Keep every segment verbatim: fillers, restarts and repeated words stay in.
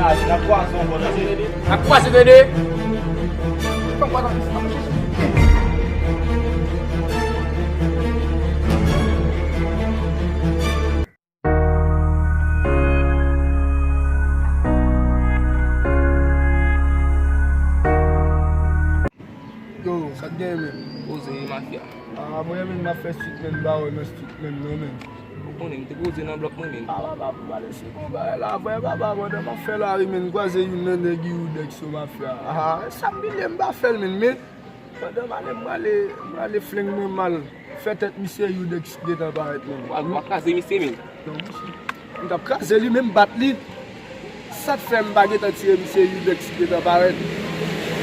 N ap kwaze ankò, tande. N ap kwaze, tande. Yo, sa k gen, men? Poze, mafya. Ah, mwen menm, m ap fè street, men m pa wè nan street, men non, men. Ou konnen, m te poze nan blòk mwen, men. Ah, papa, pou pale se bon bagay la, vrè, papa, pandan m ap fè lari, men m kwaze youn nan nèg Irudex yo, mafya. Ah, sa m bliye, m pa fè l, men, men pandan m ale, m prale, m prale flenk mwen mal. Fè tèt misye Irudex gentan parèt, men. W a, w a kraze misye, men. Non, misye. M t ap kraze li, men m bat li. Sa k fè m pa gentan tire misye Irudex gentan parèt.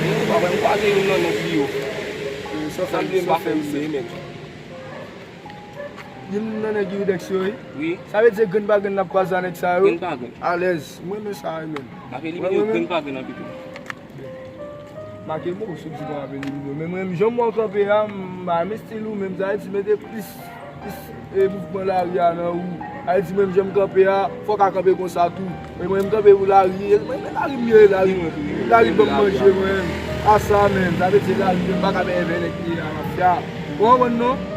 Ou pa wè m kwaze youn nan nèg li yo. Sa m bliye m pa fè misye, men. Youn nan nèg Irudex yo, wi. Wi. Sa vle di grenn pa grenn n ap kwaze a nèg sa yo? Grenn pa grenn. Alèz. Mwen renmen sa, wi, men. M ap elimine yo grenn pa grenn an pito. Make mo, sou di m ap elimine yo. Men mwen menm, jan m wè w kanpe a, m pa renmen estil ou, men sa vle di mete plis, plis, e, mouvman lari a nan ou. Sa vle di mwen menm, jan m kanpe a, fò w ka kanpe konsa tou. Men mwen, m kanpe pou lari. Mwen, men lari m ye, lari mwen. Lari ban m manje, mwen. A sa menm, sa vle di lari, men m pa ka bèbè nèg ki ye a, mafya. Ou konprann non?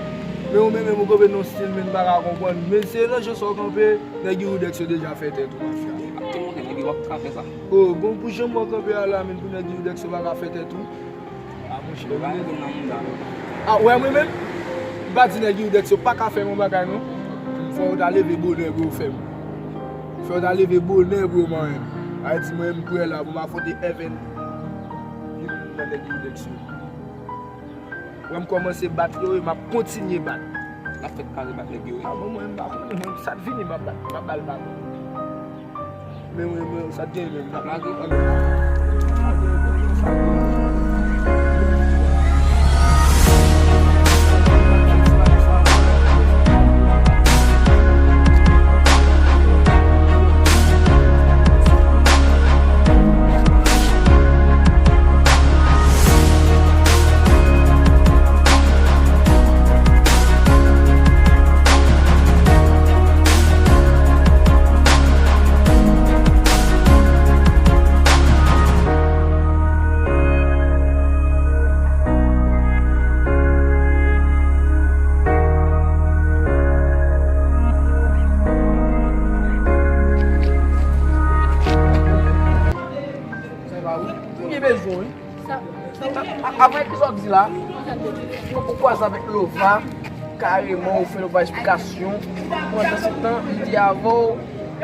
Men ou menm, menm ou kanpe nan stil, men m pa ka konprann. Men se nan jan sa w kanpe, nèg Irudex yo deja fè tèt ou, mafya. Ap te montre nèg yo, w ap ka fè sa. O, bon, pou jan m wè w kanpe a la, men pou nèg Irudex yo pa ka fè tèt ou. Ah, monchè, yo pa mete m nan mouda, non. Ah, wè mwen menm, m pa di nèg Irudex yo pa ka fè m yon bagay, non. Fò yo ta leve bonè pou yo fè m. Fò yo ta leve bonè pou yo manyen m. Ayiti, mwen, m prè la pou m afwonte Even. Youn nan nèg Irudex yo. Wè m kòmanse bat yo, e m ap kontinye bat. N ap fèk kare bat nèg yo, wi. Ah, bon, mwen, m pa konnen, mwen, sa t vini, m ap bat, m ap ba l baton. Men mwen, mwen, sa t gen, men, m ap lage. Sa va, wi. Ou gen bezwen, wi. Sa, sa, a-, apre ki sa w di la, ou, ou kwaze avèk Lova, kareman, ou fè Lova esplikasyon. Pandan se tan, li di avè w,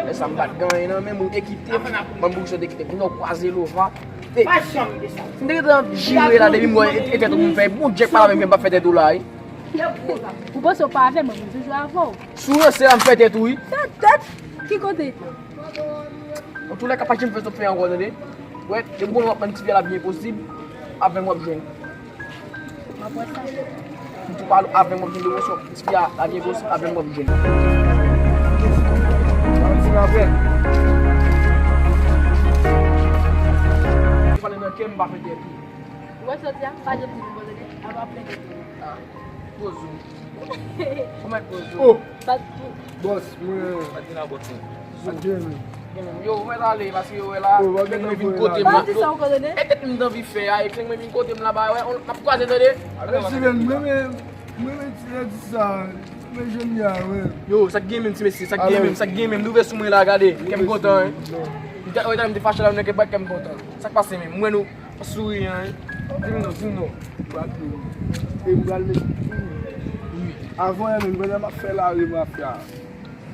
men sa m pa t gen anyen nan men m, ou te kite m, ban m pou sa w te kite m. Kounye a w kwaze Lova. E, m te gentan jire la, depi m wè e, e tèt ou m fè. Bon, Djèk pa la menm, m pa fè tèt ou la, wi. Ou panse w pa avè m, mwen, mwen toujou avè w. Si w ranse la, m fè tèt ou, wi. Fè tèt? Ki kote? Antoulèka, pa janm fè sa w fè ankò, tande. Wè, depi kounye a w ap ban m ti fè la byen posib, avè m w ap jwenn. M ap wè sa. M tou pale avè m w ap jwenn, depi w wè sa w ti fè la byen posib, avè m w ap jwenn. Ann di n apre. Pale nan kè m, pa fè tèt ou. Ou wè sa w di a? Pa janm di nou, bon, tande. A pa plen tèt ou. Ah, poze w. Kòman poze w? Oh! Bòs, mwen. Pa di la bòs, non. Sa gen, men. Yo, ou mèt ale, paske yo wè la, nèg mwen vin kote m la. Pa di sa ankò, tande. E tèt m t anvi fè a, e nèg mwen vin kote m la, ba, wè, n ap kwaze, tande. Mèsi, men, mwen, men, mwen, men, ti, ti sa, men, jèn ya, wè. Yo, sa k gen menm, ti mesye, sa k gen menm, sa k gen menm, louvè sou mwen la, gade, kè m kontan, wi. Li ta, li ta, li te fache la, men kè, kè m kontan. Sa k pase menm, mwen nou, Souri an, wi. Di m non, di m non. Ou pral di wi. E m pral met wi. Avan yè menm, pandan m ap fè lari mafya,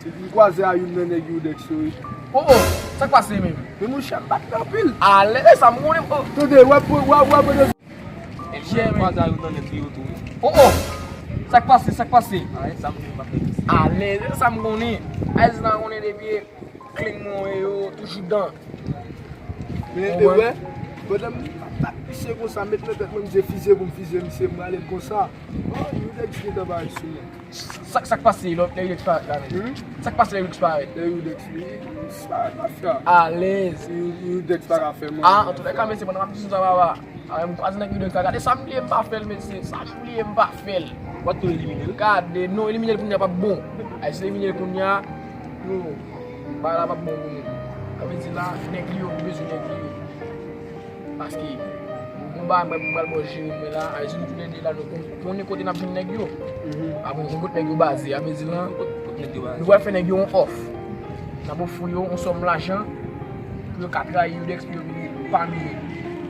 m kwaze a youn nan nèg Irudex yo, wi. Oh, oh, sa k pase menm? Men monchè, m bat li anpil. Alèz, sa m konnen, oh. Tande, w ap, w ap, w ap, w ap. Monchè, m kwaze a youn nan nèg yo tou, wi. Oh, oh, sa k pase, sa k pase? Alèz, sa m konnen, m ap fè. Alèz, sa m konnen. Alèz, sa m konnen depi. Kling mwen yo toujou dan. Men, e wè, pandan m ap bat misye konsa, met nan tèt mwen, m di se fize pou m fize misye, m rale l konsa. Oh, Irudex gentan parèt sou mwen. Sa, sa k pase, lè, lè Irudex parèt la menm? Hmm? Sa k pase lè Irudex parèt? Lè Irudex, li, li disparèt, mafya. Alèz. Irudex pa ka fè mwen. Ah, antoulèka, mesye, pandan m ap di sa, papa. A, m kwaze nèg Irudex la, gade sa m bliye m pa fè l, mesye, sa m bliye m pa fè l. W ap tou elimine l? Gade, non, elimine l kounye a p ap bon. Ay, si elimine l kounye a, non, bagay la p ap bon pou nou. Sa vle di la, nèg li yo bezwen nèg li yo. Paske, yon bagay mwen pral ba w jere mwen la, a di nou toulède la, nou kon-, konnen kote n ap jwenn nèg yo. Apre, nou konn kot nèg yo baze, a vle di la, nou pral fè nèg yo yon òf. N ap ofri yo yon sòm lajan pou yo ka trayi yo de ekspi yo vini pami yo.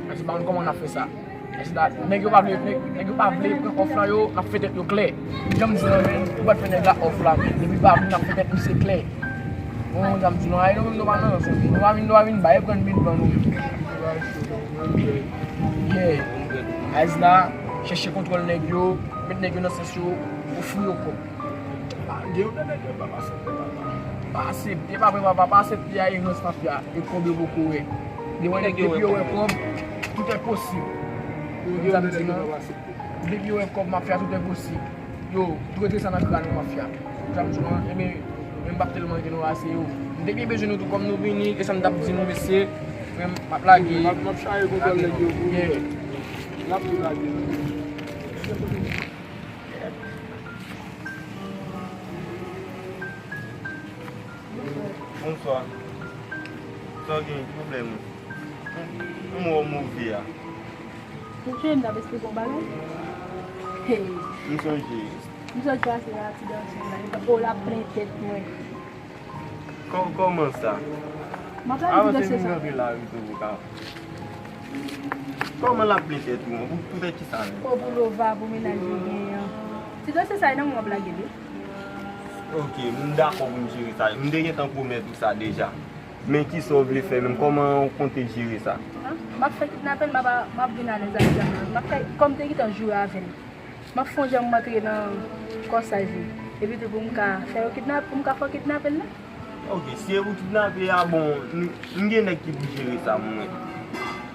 Paske pa konn kòman n ap fè sa. Èske la, nèg yo pa vle, nèg, nèg yo pa vle pran òf la, yo, n ap fè tèt yo klè. Jan m di la, men, ou pa t fè nèg la òf la, men. Depi pa vle, n ap fè tèt misye klè. Bon, jan m di nou, ay, nou menm nou pa nan ranson. Nou pa vin, nou pa vin bay, pran vin ban nou menm. Yeah. Ayz la, chèche kontwòl nèg yo, met nèg yo nan sans yo, ofri yo kòb. Pa, gen yon nèg yo pa aksepte, papa. Pa aksepte, pa vre, papa, pa aksepte a, erans mafya, e kòb yo poko wè. Depi yo wè kòb, tout est possible. Depi yo wè kòb, mafya, tout est possible. Yo, tou rete sa nan kran nou, mafya. Jan m di nou an, ebyen, men m p ap tèlman rete nou ase yo. M te byen bezwen nou tou kòm nou vini, e sa m t ap di nou, mesye, men m ap lage. M ap, m ap chaye kontwòl nèg yo pou nou. Yeah. N ap tou lage. Bonswa. Sa w gen? Ki pwoblèm ou? M wè w move a. Ou sonje m t ap esplike w yon bagay? Hey. M sonje. M sot pase a ti gason la, epi w la plen tèt mwen. Kò-, kòman sa? M ap lage ti dosye sa. Avanse vin rantre la, Vito, pou ka. Kòman l ap plen tèt ou an? Pou, pou fè kisa menm? Kò pou Lova, pou mennaj li genyen an. Ti dosye sa, e nan mwen w ap lage l wi. Ok, m dakò pou n jere sa. M te gentan pwomèt ou sa deja. Men kisa w vle fè menm? Kòman w konte jere sa? Ah, m ap fè kidnape l, m ap, m ap vin alèz avè l. M ap fè, kòm m te gentan joure avè l. M ap fè yon jan m antre nan kòsaj li. Epi tou pou m ka fè yo kidnap-, pou m ka fè yo kidnape l la. Ok, si e pou kidnape a, bon, m, m gen nèg ki pou jere sa pou mwen.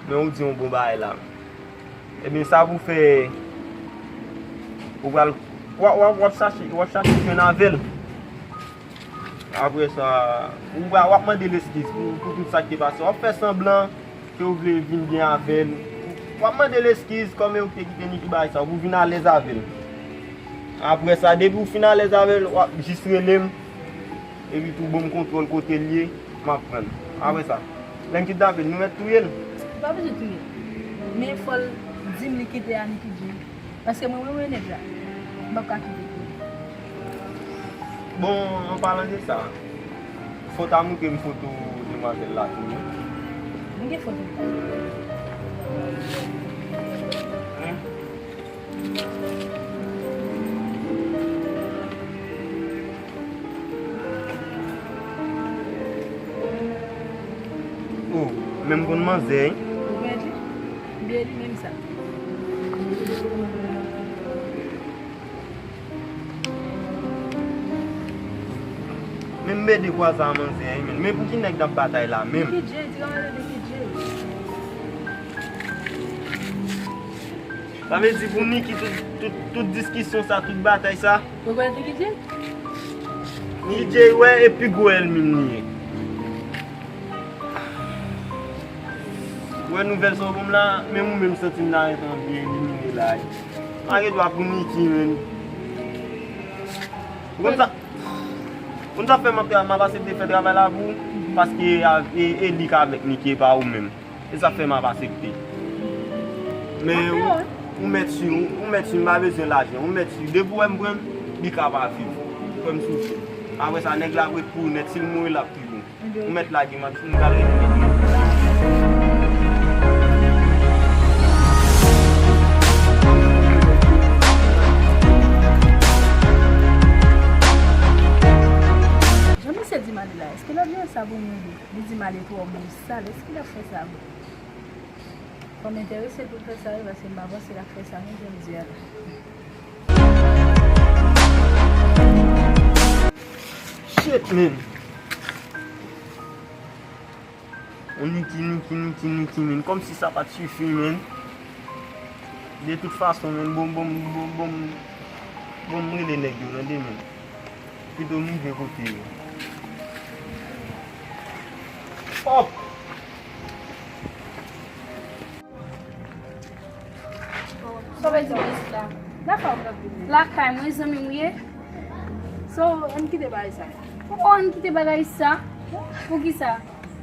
Men ou di yon bon bagay la. Ebyen, sa pou fè, ou pral, w ap, w ap, w ap chache, w ap chache jwenn avè l. Apre sa, ou va, w ap mande l eskiz pou, pou tout sa ki te pase. W ap fè sanblan ke w vle vin byen avè l. W ap mande l eskiz kòm e ou ki te kite Niki bay sa, pou w vin alèz avè l. Apre sa, depi w fin alèz avè l, w ap jis rele m. Epi tou, ban m kontwòl kote l ye, m ap pran l. Apre sa, lè m kidnape l, nou mèt touye l. Ou pa bezwen touye l. Men fò l di m li kite a Niki Jay. Paske mwen, mwen, mwen nèg la. M p ap ka kite l. Bon, an palan de sa, fò w ta montre m foto demwazèl la tou, wi. M gen foto. Hein? Oh, menm konn manzè, hein? Ou pèdi? Byen li menm sa. Men m bede kwaze a manzè, hein, men, men pou ki nèg n ap batay la menm? Niki Jay, ti granmèt Niki Jay. Sa vle di pou Niki, tout, tout, tout diskisyon sa, tout batay sa. Ou rekonèt Niki Jay? Niki Jay, wè, e pi gwo ènmi m li ye. Ou wè nouvèl sa w ban m la, menm ou menm santi m nan etan byen elimine la. Malgre tou a pou Niki, menm. Ou konn sa, ou konn sa fè m ap tra-, m ap aksepte fè travay la pou ou? Paske a, e, e li k avèk Niki, e pa ou menm. E sa fè m ap aksepte. Men ou, ou mèt si, ou, ou mèt si, m pa bezwen lajan. Ou mèt si, depi w wè m pran l, li ka pa viv. Kwè m sou sa. Apre sa, nèg la ap ret pou ou nèt. Si l mouri, l ap pi bon. Ou mèt lage m, m pral rete. Jan misye di m ale la, èske l ap jere sa pou mwen vre? Li di m ale twò bosal, èske l ap fè sa vre? Fò m enterese pou l fè sa wi, paske m pa panse l ap fè sa non, jan m di a la. Shit, man. On Niki, Niki, Niki, Niki, man. Kòmsi sa pa t sifi, man. De tout fason, man, bon, bon, bon, bon, bon, m rele nèg yo nan demen. Pito m rive kote yo. Hop! Sa w vle di mwen isit la? Lakay mwen, zanmi m ou ye? So, ann kite bagay sa. Poko ann kite bagay sa? Poukisa?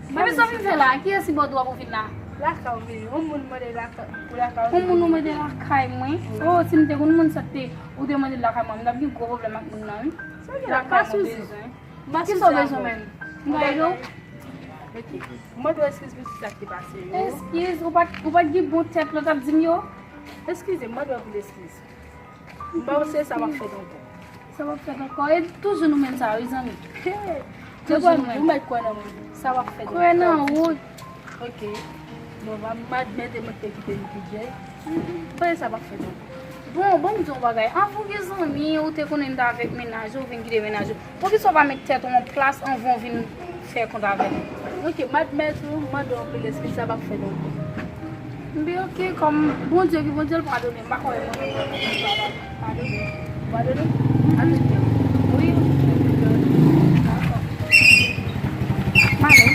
Epi sa w vin fè la? Kiyès ki ba w dwa pou w vin la? Lakay ou vini. Yon moun mande lakay, pou lakay ou. Yon moun ou mande lakay mwen? Oh, si m te konn moun sa te, ou te mande lakay mwen, m t ap gen gwo pwoblèm ak moun nan, wi. Lakay mwen bezwen. Kisa w bezwen menm? M ka ede w? Ok. Mwen dwe eskiz pou tout sa ki te pase yo. Eskiz? Ou pa t, ou pa t gen bon tèt lè w t ap di m yo? Eskize, mwen dwe anpil eskiz. M pa wè se sa w ap fèt ankò. Sa w ap fèt ankò? E toujou nou menm sa, wi, zanmi. Toujou nou menm. Ou mèt kwè nan moun. Sa w ap fèt ankò? Kwè nan ou. Ok. Bon, m a, m admèt e mwen ki te kite li pi djèy. Mwen sa pa fèt ankò. Bon, ban m di w yon bagay. Anvan w gen zanmi, ou te konnen m t avèk mennaj ou, ou vin kite mennaj ou. Poukisa w pa met tèt ou an plas anvan w vin fè kont avè m? Ok, m admèt ou, m mande w anpil eskiz, sa pa fèt ankò. Ebyen, ok, kòm Bondye ki Bondye, l padone m, m pa kwè mwen menm padone. Padone? Wi. Dakò. M ale.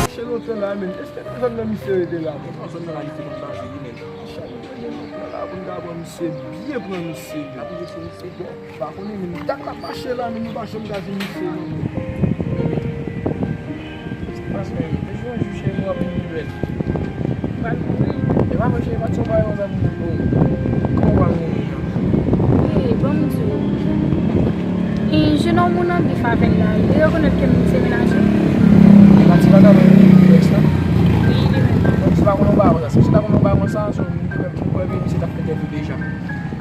Chèlotè la, men, èske nan zòn nan misye rete la? Nan zòn nan la, misye konn baze, wi, men. Chak mwen gen nan plan la pou n ka pran misye, byen pran misye. N ap jwe sou misye. Bon, m pa konnen, men dat l ap mache la, men nou pa janm ka jwenn misye, non. Sa k pase, men? Depi yon jou, cheri, m ap vin nouvèl. Pral mouri. E pa vre, cheri, pa t yon bagay konsa pou di, oh. Kòman w pral mouri an? Wi, ban m di w. E, jennonm ou nan bif avè l la, li rekonèt ke m se mennaj ou? E pa ti vagabon li, ex la? Wi, li menm. Donk, se pa konn yon bagay konsa. Si se ta konn yon bagay konsa, se yon moun ki kwè, ki kwè ke misye t ap fè tèt li deja.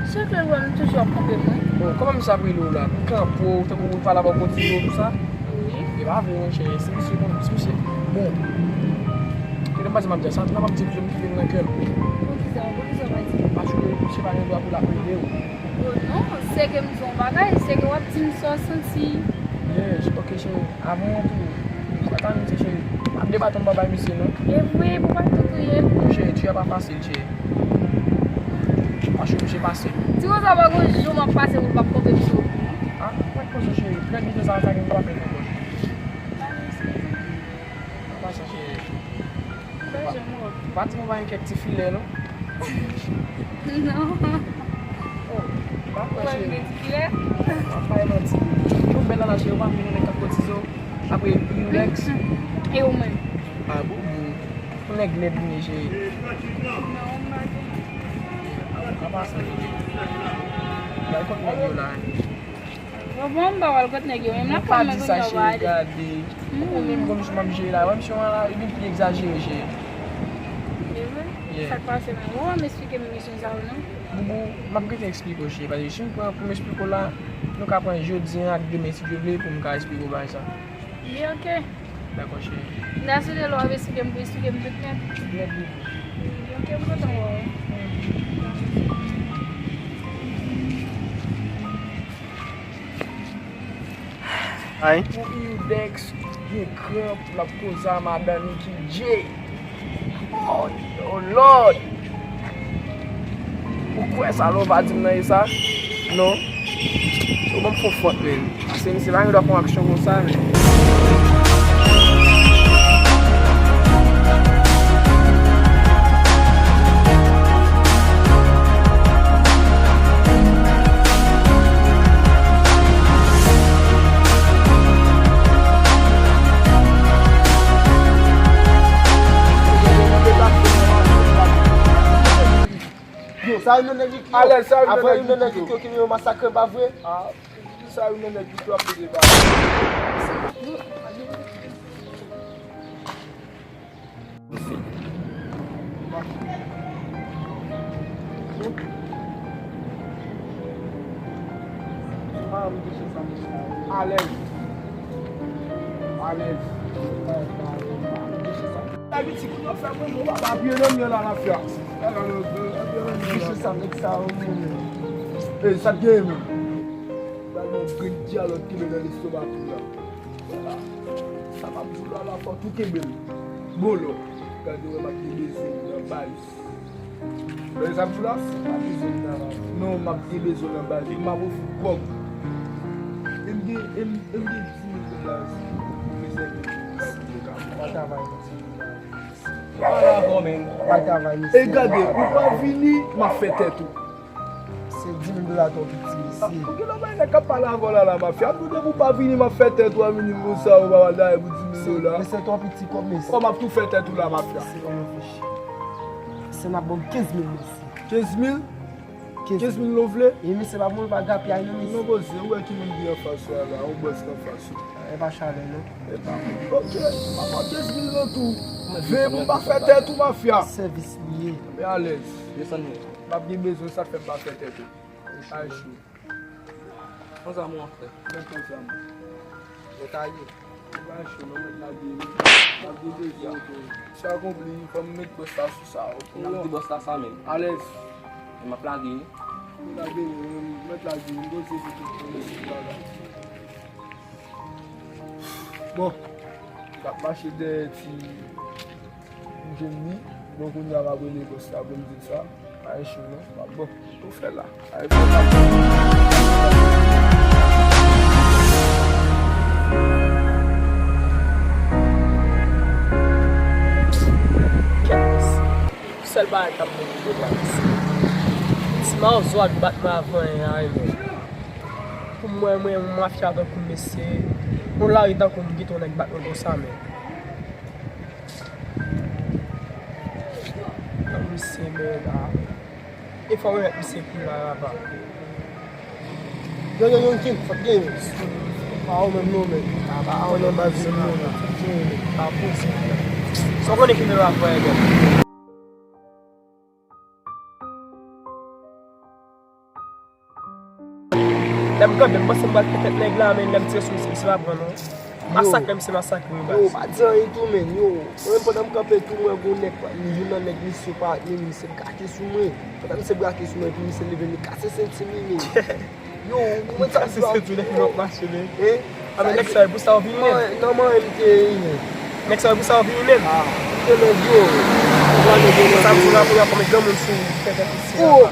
Chak lè l wè m toujou ap kanpe mwen. Bon, kòman misye ap rele w la? Kanpe w, tankou pou l pale avè w, kotize w, tout sa? Wi. E pa vre, monchè, si misye konn, si misye, bon. Kite m pa di m ap di sa, m ap di misye m kite l nan kè m. Poukisa, poukisa w pa di? Paske misye pa gen dwa pou l ap rele w. Oh non, se ke m di w yon bagay, se ke w ap di m sa w santi. Yes, ok, cheri. Avan yon tou, m kontan misye, cheri. M ap debate yon bagay misye, non. E vre, pou pa tou touye m. Cheri, tu es pas facile, cheri. Paske misye pase. Ti konsa pa gon jou m ap pase pou l p ap kanpe m sou. Ah, pa t konsa, cheri. Trè byen sa, sa gen pou w ap fè ankò. Pa pase, cheri. Bèl jan w ap. Pa di m ou pa gen kèk ti filè, non? Non. Oh, pa kwè, cheri. Ou pa gen ti filè? Pa bay manti. Ou bèl la, cheri, ou pa vin yon nèg k ap kotize w. Apre, yon ex. E ou menm? Ah, boubou. Yon nèg lèd vini, cheri. Non, m pa gen. Pa pase, cheri. Bay kòt nèg yo la. Bon, bon, m pa pral kot nèg yo menm. L ap pran mwen kounye a, w pa ale. Gade. Ou konnen m konn jan m ap jere la. Wè misye an la, li vin pi egzajere, cheri. E vre? Yeah. Sa k pase menm? Ou pa m esplike m kesyon sa yo, non? Boubou, m ap gentan eksplike w, cheri. Paske si m pran pou m esplike w la, nou ka pran jodi an ak demen, si Dye vle, pou m ka esplike w bagay sa. Byen, ok. Dakò, cheri. M ta swete lè w ap esplike m, pou esplike m tout nèt. Tout nèt, boubou. Ok, m kontan wè w. Ay. Pou Urbex gen kran pou l ap koze a madanm li ki Jay. Oh, oh Lord! Ou kwè sa lè w pa di m nan e sa? Non. Ou ban m fon fòt, men. Paske misye pa gen dwa fè yon aksyon konsa, men. Yo, sa yo nan nèg Likyo. Alèz, sa yo nan nèg Likyo. Avan yo nan nèg Likyo ki yo masakre, pa vre? Ah, sa yo nan nèg Likyo ap pede ba. Alèz. Alèz. Ayiti, kounye a fè mwen, mwen pa apye nan mye la, lafya. Mesye sa, nèg sa yo, mwen. E, sa k genyen, menm? Ba yon grenn dyalòg ki nan lestomak ou la. Sa m ap di w la, la fò tou kenbe l. Bolo, gade wè m ap gen bezwen nan baz. Lè sa m di w la, m ap bezwen nan, non, m ap gen bezwen nan baz. E m ap ofri kòb. E m gen, e m, e m gen dis mil dola si pou mezèvi m ka travay nan ti. Bay travay, mesye. E gade, ou pa vini, m ap fè tèt ou. Se di mil dola twò piti, mesye. Ou gen lòt bagay nèg k ap pale avè w la, la, mafya. M di w depi w pa vini, m ap fè tèt ou a, vini m konsa, ou pa pral daye pou di mil dola. Mesye, twò piti kòb, mesye. Kòm m ap tou fè tèt ou la, mafya. Se yon reflechi. Se n ap ban m kenz mil, mesye. Kenz mil? Kenz. Kenz mil nou vle? E mesye, pa moun pa gapyay non, mesye. Non, poze, ou wè ki moun ki anfas ou a la, yon bòs ki anfas ou. E pa chalè non. E pa moun. Ok, papa, kenz mil nan tou. Veye pou m pa fè tèt ou, mafya. Sèvis li ye. Men alèz. Desann men. M ap gen bezwen sa k fè m pa fè tèt ou. Ay cho. Konsa mwen fè. Mwen konsa mwen. Yo ta ye. Ou pa cho non, mèt lage wi. M ap gen bezwen ou tou. Sa konpli, fò m met bòs la sou sa, ok? N ap di bòs la sa menm. Alèz. E m ap lage wi. Ou lage wi, mèt lage wi, m poze sou tout bagay. Bon, m ap mache dèyè ti M jwenn li. Bon, kounye a m ap rele bòs la pou m di l sa. Pa gen cho non. M ap bon. Ou fè la. Ay, fè la. Kèt mesye. Sèl bagay k ap motive m la, mesye. Ti mawozo ak batman avan an, men. Pou mwen, mwen, yon mafya tankou m, mesye. Yon lari tankou m, kite yon nèg bat mwen konsa, men. Misye, men la. E fò remèt misye kou la, apa. Yo, yo, yo, King, fòk gen yo. Pa ou menm non, men. Pa, pa ou nan baz menm non, men. Fòk gen yo, men. Pa posib, men. Sa w konnen ki men w ap fè, men. Lè m kanpe, m panse m pral fè tèt nèg la, men lè m tire sou misye, misye pa pran non. Masakre, misye masakre m, baz. Yo, pa di anyen tou, men, yo. Mwen menm pandan m kanpe tou, mwen gon nèg, youn nan nèg misye pa, men misye brake sou mwen. Pandan misye brake sou mwen, epi misye leve, li kase senti m, men. Yo, ou konprann sa m di w a? Kase senti w, nèg yo ap mache, men. Hein? A, men nèg sa, e pou sa w vini menm? Non, non, mwen, m te vini. Nèg sa, e pou sa w vini menm? Ah, m te lè di w. Ou pa nèg yo sa, m sou la pou y ap kòmèt granmoun sou tèt isi. Oh!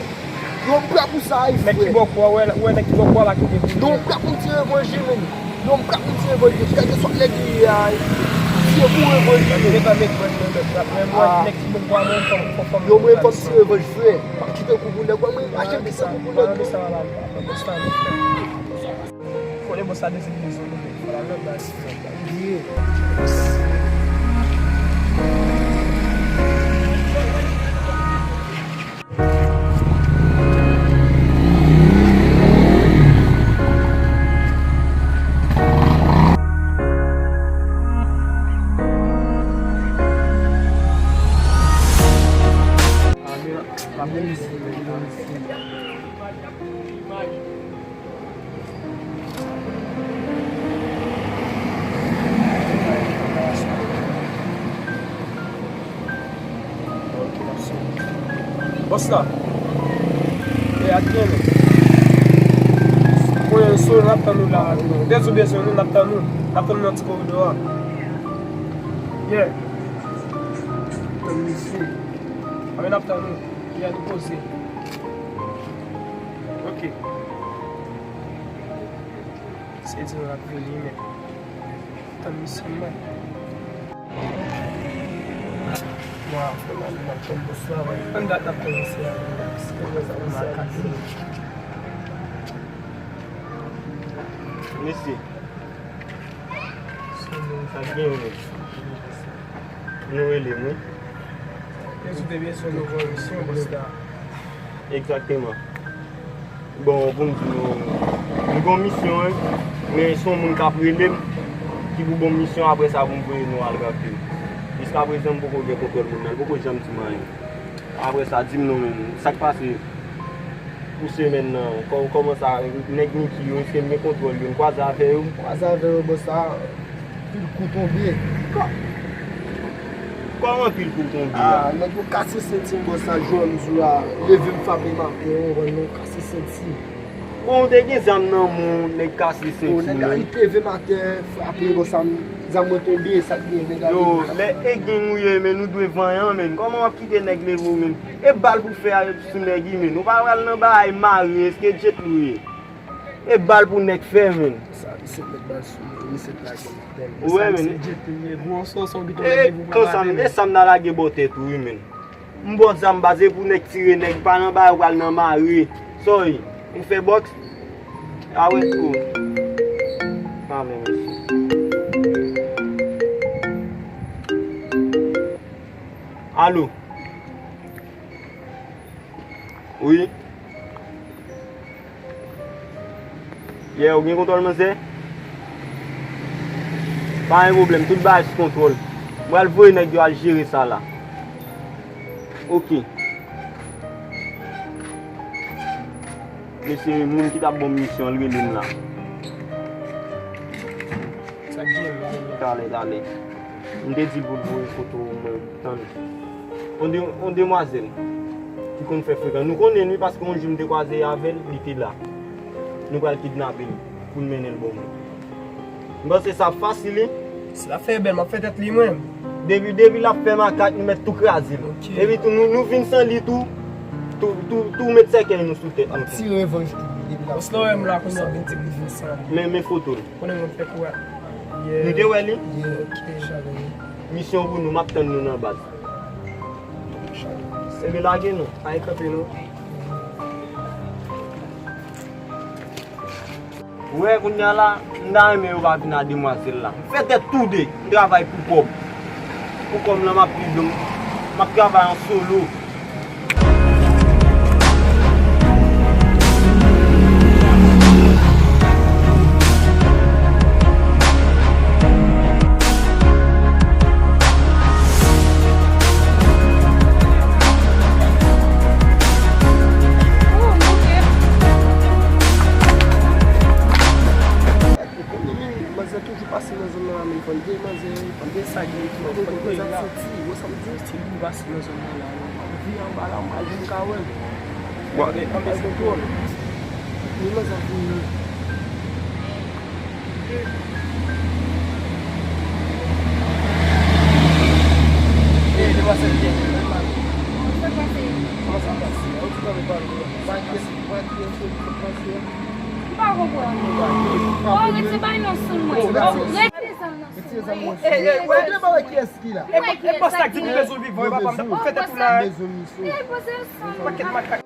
Yo, m prè pou sa, wi, frè. Nèg ki bò kou a, ou wè, ou wè nèg ki bò kou a pa kite pou li. Non, m prè pou m ti revanj li, menm. Non, m prè pou m ti revanj li. Kèlkeswa nèg li ye a, m ti pou revanj li, menm. Met, met, met, met, met, met, ah. Nèg ki bò kou a, menm, fò, fò, fò m yo, mwen, fò m ti revanj, frè. M p ap kite kou pou nèg, mwen, mwen, mache m kite kou pou nèg, non. Konnen bòs la deziblize nou, men fò l al lòt bagay sou nèg la. Wi. Amen. Amen. Bòs la. E a gen nou. Mwen sou n ap tann nou la. Dèzou bezwen nou, n ap tann nou. N ap tann nou nan ti koridò a. Yeah. Tann misye. Amen, n ap tann nou. Yeah, nou poze. Ok. Se di nou l ap vini, men tann misye m wè. Bon, apre la, nou ap tann bòs la, wè. Ann gad n ap tann misye a, men, paske mwen sa, mwen sa di. Mesye. Sa gen, wi. Nou rele m, wi. Yo di w te bezwen yon nouvo misyon, bòs la. Egzakteman. Bon, pou m di nou, m gen yon misyon, wi, men se yon moun k ap rele m, ki pou ban m misyon, apre sa pou m voye nou al rantre. Jiskaprezan, m poko gen kontwòl moun nan, li poko janm di m anyen. Apre sa, di m non, men, sa k pase? Pou semèn nan, kò-, kòman sa, nèg Niki yo, èske m gen kontwòl yo? M kwaze avè yo? M kwaze avè yo, bòs la, pil kou tonbe. Kò-, kòman pil kou tonbe a? Ah, nèg yo kase senti m, bòs la, jwè m di w la, leve m frape maten, ou konprann non, kase senti. Bon, ou te gen zam nan men w, nèg kase senti w, nèg la, li leve maten, frape, bòs la, zam mwen tonbe, sa k gen, nèg la. Yo, lè e gang ou ye, men nou dwe vanyan, men. Kòman w ap kite nèg leve w, men? E bal pou fè a sou nèg wi, men. Nou pa pral nan bagay mare, èske jet lou ye? E bal pou nèg fè, men. Sa, li se met bal sou mwen. Misye t lage m tèlman. Ou wè, men. Sa se jet li ye, gwo sòsò ki tou lage pou pran sa, men. E sa m ta lage bò tèt ou, wi, men. M bò zam baz, e pou nèg tire nèg, pa nan bagay ou pral nan mare. Sòy, ou fè bòks? A wè tou. Pa men, mesye. Alo. Wi. Yeah, ou gen kontwòl, manzè? Pa gen pwoblèm, tout bagay sou kontwòl. M pral voye nèg yo al jere sa la. Ok. Mesye, moun ki t ap ban m misyon an, l rele m la. Sa k gen la? Talè, talè. M te di l pou l voye foto mwen, tann. On de-, on demwazèl ki konn fè frekan. Nou konnen li paske yon jou m te kwaze avè l, li te la. Nou pral kidnape l pou n mennen l bò mwen. M panse sa fasil, wi. Si l ap fè bèl, m ap fè tèt li, mwen. Depi, depi l ap fè makak, nou mèt tou kraze l. Ok. Epi tou, nou, nou vin san li tou, tou, tou, tou met sèkèy nou sou tèt nou tou. Ti revanj tou, depi l ap fè. Bòs la wè m la, kounye a vin di pou vin san li. Men, men foto l. Konnen mwen fè kou a. Nou te wè li? Yeah, ok. Misyon pou nou, m ap tann nou nan baz. Seve lage nou. Pa gen kanpe non. Ou wè, kounye a la, m ta renmen yo pa vin a demwazèl la. M fè tèt tou de. M travay pou kòb. Pou kòb lan, m ap viv, m ap travay an solo. Manzè toujou pase nan zòn nan la, men fò n veye manzè, fò n veye sa gen, fò n veye manzè ap soti, wè sa m di? Ti gou pase nan zòn nan la, wi. Vire anba la, m pa janm ka wè l. Bon. Anba kontwòl. Veye manzè ap vini. Ey, demwazèl byen. Kòman sa pase? Ou ti tande pale de sa k pase? M pa konprann. Oh, rete bay non sou mwen. Oh, rete. Retire zam nan sou mwen. Ey, ey, wè. Ou te pale kiyès ki la? E bòs la k di nou bezwen vivan, wi, papa m t ap fè tèt ou la. Ey, poze yo sou mwen. Pakèt makak.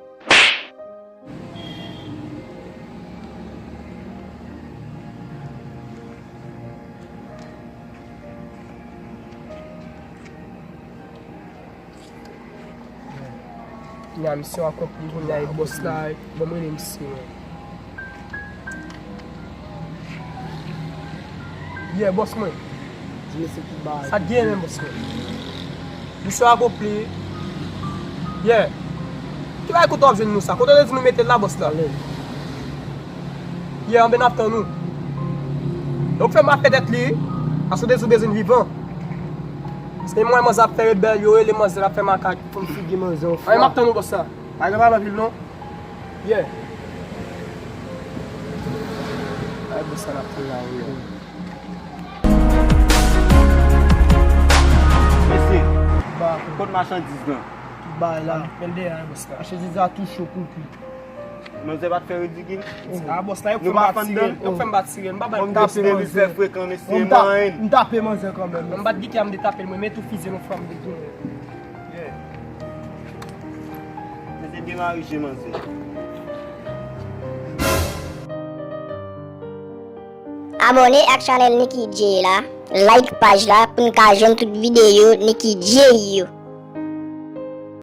Kounye a misyon akonpli, kounye a e bòs la, ban m rele misye, man. Yeah, bòs mwen. Di mesye tout bagay. Sa k gen menm, bòs mwen? Misyon akonpli. Yeah. Ki bagay kote w ap jwenn nou sa? Kote w te di nou mete l la, bòs la? Yeah, anben n ap tann ou. Donk fè m ap fè tèt li, paske w te di w bezwen vivan. Paske mwen manzè ap fè rebèl, yo rele manzè, l ap fè makak. Fòm figi manzè an fwa. Anben m ap tann ou, bòs la. Pa gen pale anpil non. Yeah. Ay, bòs sa n ap tann la, wi. Mesye, kot machandiz lan? Tout bagay la. Men dèyè a, bòs la. Machandiz la tou cho pou kwi. Manzè pa t fè ridikil. A, bòs la, yo fè m bat sirèn. Yo fè m bat sirèn. M pa bay. Bon, m tape manzè. Fè frekan, mesye, man. M tape manzè kanmenm. M bat gitya, m detape l, mwen, men tou fizye l yon fwa m detounen. Yeah. Mesye, demare je manzè. Abòne ak chanèl Nicky Jay la, like paj la pou n ka jwenn tout videyo Nicky Jay yo.